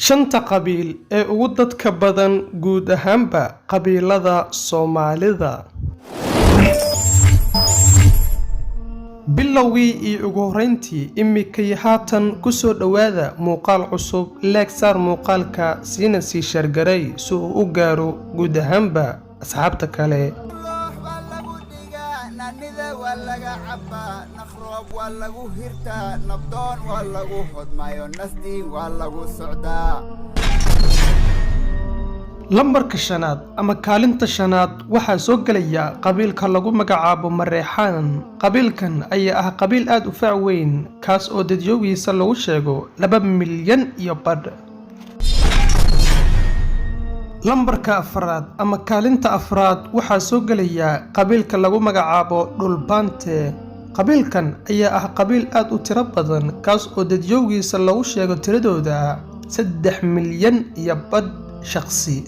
Shanta qabiil ee ugu dadka badan guud ahaanba qabiilada Soomaalida. Bilowgii iyo ugu horreyntii, imika haatan ku soo dhowaada muuqaal cusub. Leeg saar muuqaalka, siina sii share-garay si uu u gaaro guud ahaanba asxaabta kale. Loox waa lagu dhigaa, naanida waa laga cabbaa, naqroob waa lagu hirtaa, nabdoon waa lagu hodmayo, nasdiin waa lagu socdaa. Lambarka shanaad ama kaalinta shanaad waxaa soo gelaya qabiilka lagu magacaabo Mareexaan. Qabiilkan ayaa ah qabiil aad u fac weyn, kaas oo dadyoogiisa lagu sheego 2.5 milyan. Lambarka afraad ama kaalinta afraad waxaa soo gelaya qabiilka lagu magacaabo Dhulbaante. Qabiilkan ayaa ah qabiil aad u tiro badan, kaas oo dadyoogiisa lagu sheego tiradooda 3.5 milyan shaqsi.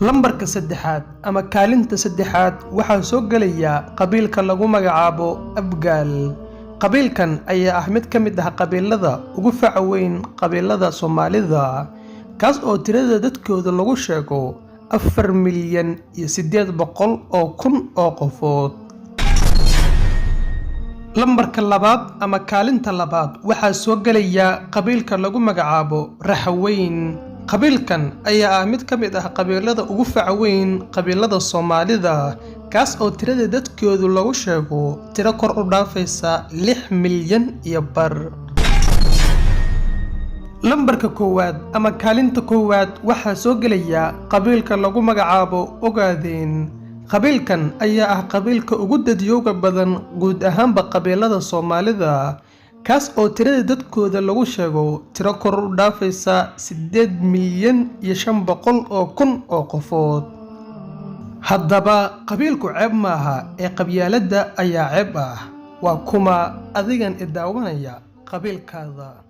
Lambarka saddexaad ama kaalinta saddexaad waxaa soo gelaya qabiilka lagu magacaabo Abgaal. Qabiilkan ayaa ah mid ka mid ah qabiilada ugu faca weyn qabiilada Soomaalida, kaas oo tirada dadkooda lagu sheego 4,800,000 oo qofood. Lambarka labaad ama kaalinta labaad waxaa soo gelaya qabiilka lagu magacaabo Raxaweyn. Qabiilkan ayaa ah mid ka mid ah qabiilada ugu faca weyn qabiilada Soomaalida, kaas oo tirada dadkoodu lagu sheego tiro kor u dhaafaysa 6.5 milyan. Lambarka koowaad ama kaalinta koowaad waxaa soo gelaya qabiilka lagu magacaabo Ogaadeen. Qabiilkan ayaa ah qabiilka ugu dadyooga badan guud ahaanba qabiilada Soomaalida, kaas oo tirada dadkooda lagu sheego tiro kor u dhaafaysa 8,500,000 oo qofood. Haddaba qabiilku ceeb maaha ee qabyaaladda ayaa ceeb ah. Waa kuma adigan i daawanaya qabiilkaada?